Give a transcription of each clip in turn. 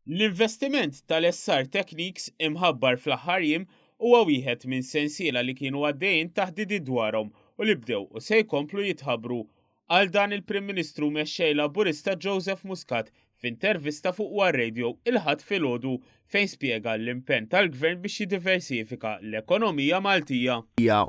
L-investiment tal-SR Technics imħabbar fl-aħħar jiem huwa wieħed minn sensiela li kienu għaddejjin taħdidiet dwarhom u li bdew u se jkomplu jitħabbru. Qal dan il-Prim Ministru u Mexxej Laburista Joseph Muscat f'intervista fuq One Radio il-Ħadd filgħodu fejn spjega l-impenn tal-Gvern biex jiddiversifika l-ekonomija Maltija.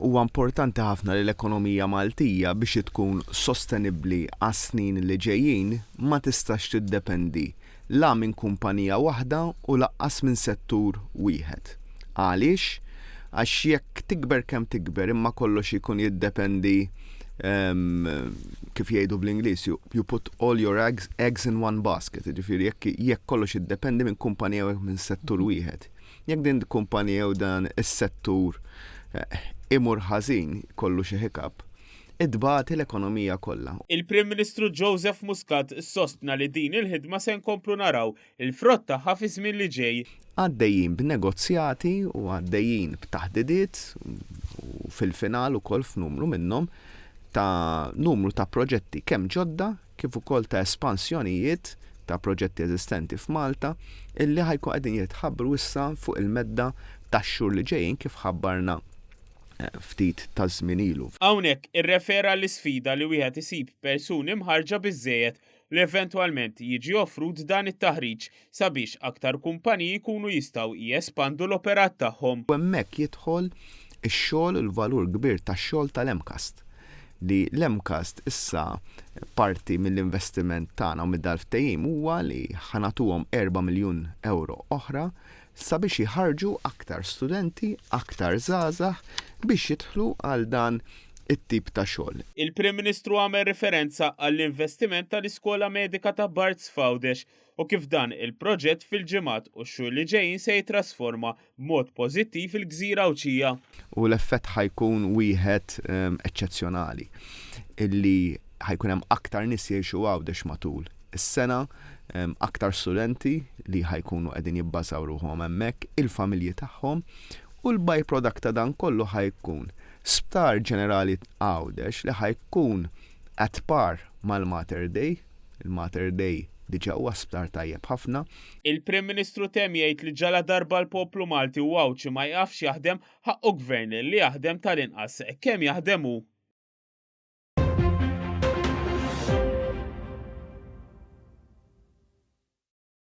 Huwa importanti ħafna li l-ekonomija Maltija biex tkun sostenibbli għas-snin li ġejjin ma tistax tiddependi la minn kumpanija waħda u laqqas minn settur wieħed. Għaliex? Għax jekk tikber kemm tikber imma kollox ikun jiddependi kif jgħidu bl-Ingliż, you put all your eggs, eggs in one basket, jiġifieri jekk jekk kollox jiddependi minn kumpanija jew minn settur wieħed. Jekk din kumpanija jew dan is-settur eh, imur ħażin, kollu xi hiccup, itbati l-ekonomija kollha. Il-Prim Ministru Joseph Muscat sostna li din il-ħidma se nkomplu naraw il-frott tagħha fiż-żmien li ġej. Għaddejjin b'negozjati u għaddejjin b'taħdidiet u fil-final ukoll f'numru minnhom ta' numru ta' proġetti kemm ġodda kif ukoll ta' espansjonijiet ta' proġetti eżistenti f'Malta illi ħa jkun qegħdin jitħabbru issa fuq il-medda tax-xhur li ġejjin kif ħabbarna ftit taż-żmien ilu. Hawnhekk irrefera għall-isfida li wieħed isib persuni mħarrġa biżżejjed li eventwalment jiġi offrut dan it-taħriġ sabiex aktar kumpaniji jkunu jistgħu jespandu l-operat tagħhom. U hemmhekk jidħol ix-xogħol, il-valur kbir tax-xogħol tal-MCAST. Li l-MCAST issa parti mill-investiment tagħna u mid-dal-ftehim huwa li ħa nagħtuhom 4 miljun ewro oħra sabiex jħarrġu aktar studenti, aktar żgħażagħ biex jidħlu għal dan it-tip ta' xogħol. Il-Prim Ministru għamel riferenza għall-investiment tal-Iskola Medika ta' Barts f'Għawdex u kif dan il-proġett fil-ġimgħat u x-xhur li ġejjin se jittrasforma b'mod pożittiv il-gżira Għawdxija. U l-effett ħa jkun wieħed eċċezzjonali illi ħa jkun hemm aktar nies jgħixu Għawdex matul is-sena, aktar studenti li ħa jkunu qegħdin jibbażaw ruħhom hemmhekk, il-familji tagħhom, u l-by-product ta' dan kollu ħa jkun Sptar Ġenerali Għawdex li ħa jkun at par mal-Mater Dei, il-Mater Dei diġà huwa sptar tajjeb ħafna. Il-Prim Ministru temm jgħid li ġaladarba l-poplu Malti u Għawdxi ma jqafx jaħdem, ħaqqu Gvern li jaħdem tal-inqas kemm jaħdem hu.